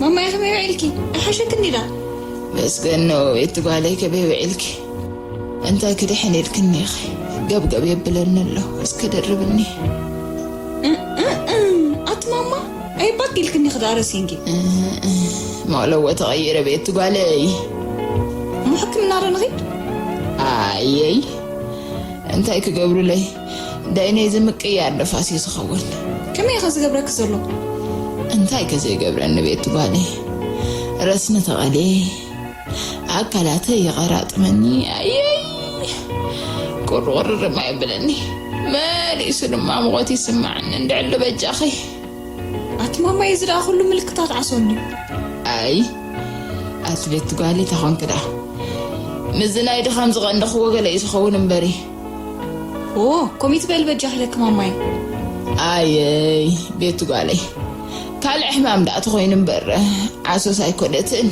ማማይ ከመይ ውዒልኪ? ኣይሓሸክን ዲዳ? መስገን ነው ቤት ጓለይ፣ ከመይ ውዒልኪ? እንታይ ክድሕን ኢልክኒ ኢኺ? ገብገብ የብለኒ ኣሎ። እስከ ደርብኒ። እ፣ እ፣ እ፣ ኣቲ ማማ፣ ኣይባክ ኢልክኒ ክዳረሲንኪ። እ፣ እ፣ መቕለዎ ተቐይረ ቤት ጓለይ። እሞ ሕክምና ዶ ንኺድ? ኣየይ፣ እንታይ ክገብሩለይ? ዳይነይ ዝምቅያር ንፋስ እዩ ዝኸውን። ከመይ ኢኸ ዝገብረኪ ዘሎ? እንታይ ከ ዘይገብረኒ ቤት ጓለይ? ረስኒ ተቐልየ፣ ኣካላተይ ይቐራጥመኒ። ኣየይ! ቁርቁር ድማ የብለኒ። መሊሱ ድማ ሙቐት ይስምዓኒ። እንድዕሉ በጃኺ። ኣቲ ማማይ፣ እዚ ደኣ ኩሉ ምልክታት ዓሶ እንድዩ። ኣይ፣ ኣቲ ቤት ጓለይ፣ እንታይ ኾንኪ ደኣ? ምስዚ ናይ ድኻም ዝቐንደኽዎ ገለ እዩ ዝኸውን እምበሪ። ኦ፣ ኮሚት በል በጃኺ ለኪ ማማይ። ኣየይ፣ ቤት ጓለይ፣ ካልእ ሕማም ደኣ ተኾይኑ እምበር፣ ዓሶስ ኣይኮነትን።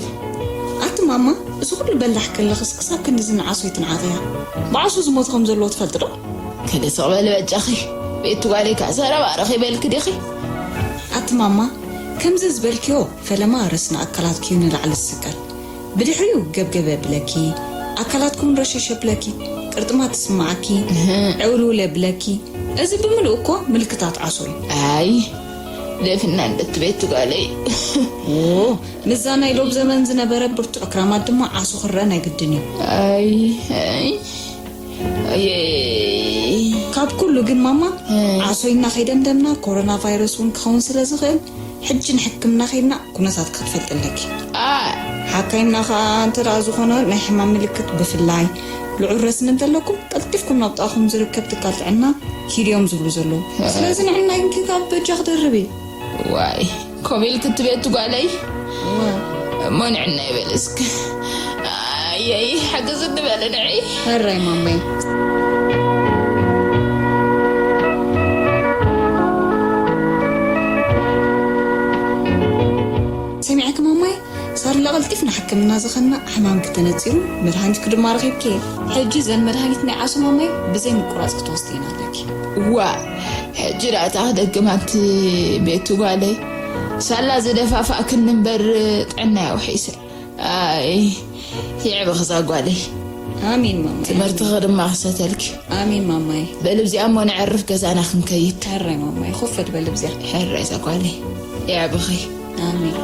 ኣቲ ማማ፣ እዚ ኩሉ በላሕ ከለኽስ ክሳብ ክንድዚ ንዓሶ ይትንዓቐያ? ብዓሶ ዝሞቱ ከም ዘለዎ ትፈልጢ ዶ? ክልስቕ በሊ በጃኺ። ቤት ጓለይ፣ ካሰረባ ረኺበልኪ ዲኺ? ኣቲ ማማ፣ ከምዚ ዝበልክዮ ፈለማ ረስኒ ኣካላትኪ እዩ ንላዕሊ ዝስቀል። ብድሕሪኡ ገብገብ የብለኪ፣ ኣካላትኪ እውን ረሸሽ የብለኪ፣ ቅርጥማት ትስምዓኪ፣ እህ። ዕውልውል የብለኪ። እዚ ብምልኡ እኮ ምልክታት ዓሶ እዩ። ኣይ፣ ደፍና እንደት ቤት ጓለይ። ኦ፣ ምስዛ ናይ ሎብ ዘመን ዝነበረ ብርቱዕ ክራማት ድማ ዓሶ ክረአ ናይ ግድን እዩ። ኣይ፣ ኣይ። ኣየይ። ካብ ኩሉ ግን ማማ፣ እ። ዓሶይና ከይደምደምና ኮሮና ቫይረስ እውን ክኸውን ስለ ዝኽእል፣ ሕጂ ንሕክምና ከይድና ኩነታትኪ ክትፈልጢ ኣለኪ። ኣይ። ሓካይምና ከኣ እንተ ደኣ ዝኾነ ናይ ሕማም ምልክት ብፍላይ ልዑል ረስኒ እንተለኩም፣ ቀልጢፍኩም ናብ ጥቓኹም ዝርከብ ትካል ጥዕና ኪድዮም ዝብሉ ዘለዉ። እ። ስለዚ ንዕናይ እንኪ ካብ በጃኺ ደርቢ። ዋይ፣ ከምኡ ኢልኪ ትቤት ጓለይ? እወ። እሞ ንዕና ይበል እስከ። ኣየይ፣ ሓግዝኒ በሊ ንዒ። ሕራይ ማመይ። ሰሚዕኪ ማማይ? ሳርላ ቀልጢፍና ሕክምና ዝኸና ሕማምኪ ተነጺሩ፣ መድሃኒትኪ ድማ ረኺብኪ። ሕጂ ዘን መድሃኒት ናይ ዓሶ ማማይ ብዘይ ምቁራጽ ክትወስድየን ኣለኪ። እዋ፣ ሕጂ ደኣ እታ ክደግም ኣብቲ ቤቱ ጓለይ። ሳላ ዝደፋፋእክኒ እምበር ጥዕናይ ኣውሒሰ። ኣይ፣ የዕብኺ እዛ ጓለይ። ኣሜን ማማይ። ትምህርትኺ ድማ ክሰተልኪ። ኣሜን ማማይ። በል፣ እዚኣ እሞ ነዕርፍ፣ ገዛና ክንከይድ። ሕራይ ማማይ፣ ኮፍ በል እዚኣ። ሕራይ እዛ ጓለይ። የዕብኺ። ኣሜን።